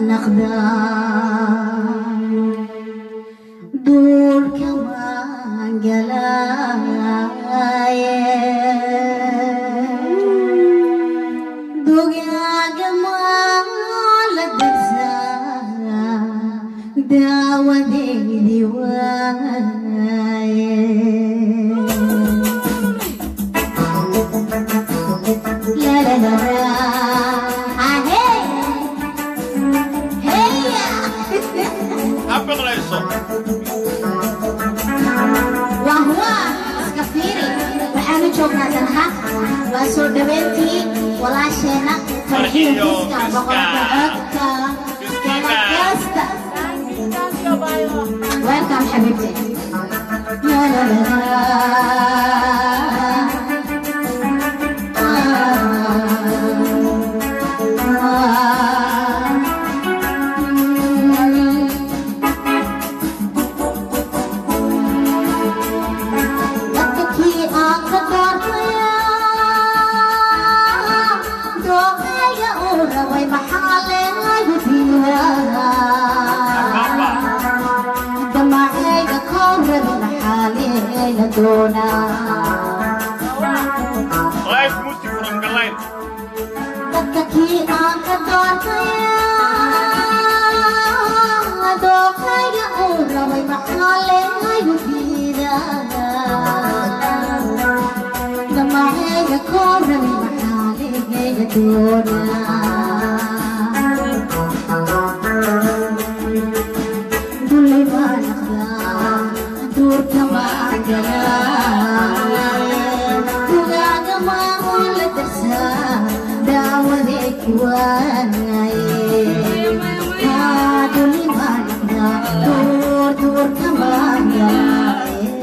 Naqdaa duurka maan galaaye dugaaga maa la darsaa daawadeydii waaye. La la la la. Ah, hey! Hey! Ha biqlayso. Wah wah, iska fiiri. Waxaanu joognaa danha. Waa soo dhaweyntii walaasheena Farxiyo Farxiyo Fiska, boqorka Fiska. Codka, Fiskiga. kasta. Welcome, xabiibti. La la la la. Ah, ah. Dadkii aan ka doortaya dooqayga uu rabay maxaa leegu diidaa? Bamba. Damacayga koo rabi maxaa leega doonaa? Live music from Galayr. Dadka kii aan ka doortaya dooqayga uu rabay maxaa leegu diidaa? Damacayga koo rabi maxaa leega doonaa? Dulli baan aqdaa, duurka maan galaa, dugaaga maan la darsaa, daawadee kuwaaye. Haa, dulli baan aqdaa, duur duurka maan galaaye,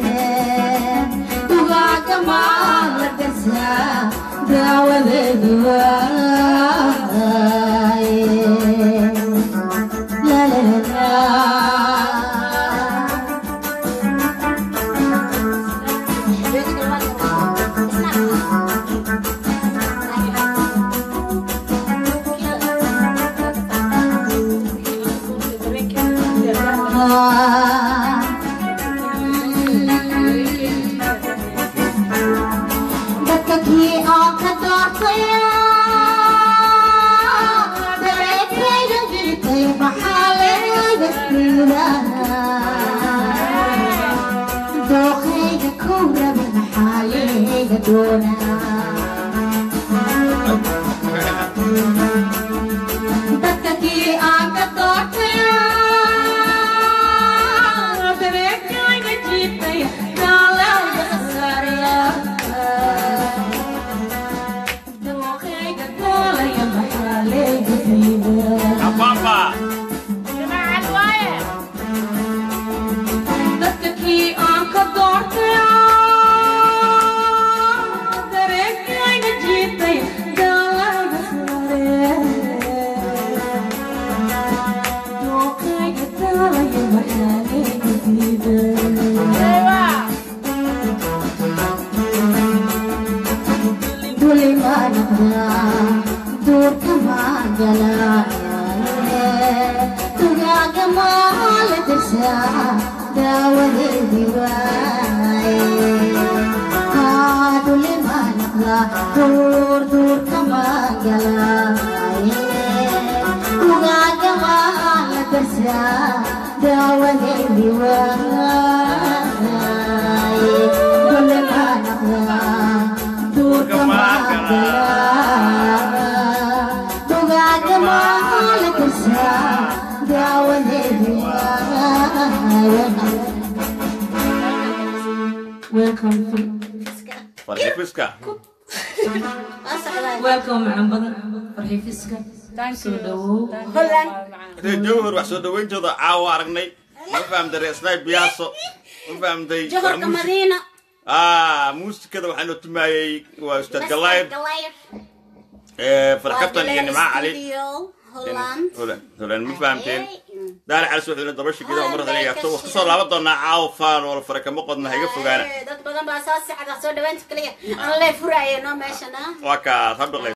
dugaaga maan la darsaa, daawadeedu waaye. La la la la. Dadka kii aan ka doortaya dareenkayga jiitay maxaa leega diidaa? Dooqayga ku rabi maxaa leega doonaa? Dadka kii aan ka doortaya dareenkayga jiitay daalaaga khasaaraya, dooqayga doolaya maxaa leega diidaa? Bamba. Dadka kii aan ka doortay dareenkayga jiitay daalaaga saare, dooqayga daalaya maxaa leega diidaa? Duli maan aqdaa, duurka maan galaaye, dugaaga maa la dirsaa, daawadeedii waaye. Haa, duli maan aqdaa, duur duurka maan galaaye, dugaaga maa la dirsaa, daawadeedii waaye. Duli maan aqdaa, duurka maan galaa, dugaaga maa la dirsaa, daawadeedii waaye. Welcome. Farxi Fiska. Welcome macaan badan, Farxi Fiska, soo dhawow. Intay Jowhar wax soo dhawayntooda caawa aragnay. Ma fahamtay reesnay biyaaso? Ma fahamtay? Johorka Madiina. Ah, muusikada waxaa noo tumaayey waa Ustaad Galayr. Galayr. Farkabtan iyo Nimca Cali. Holland. Holland, Holland, ma fahamteen? Daari Cali wuxuu dabasha gidaa mar hore yaabto. Wax soo laaban doonaa caawa faan wala faraka ma qodna, iga fogaana. Dad badan baa soo socda, soo dhawaanta kaliya aan lee furaaye noo meeshana. Waa kaas habdhaqay.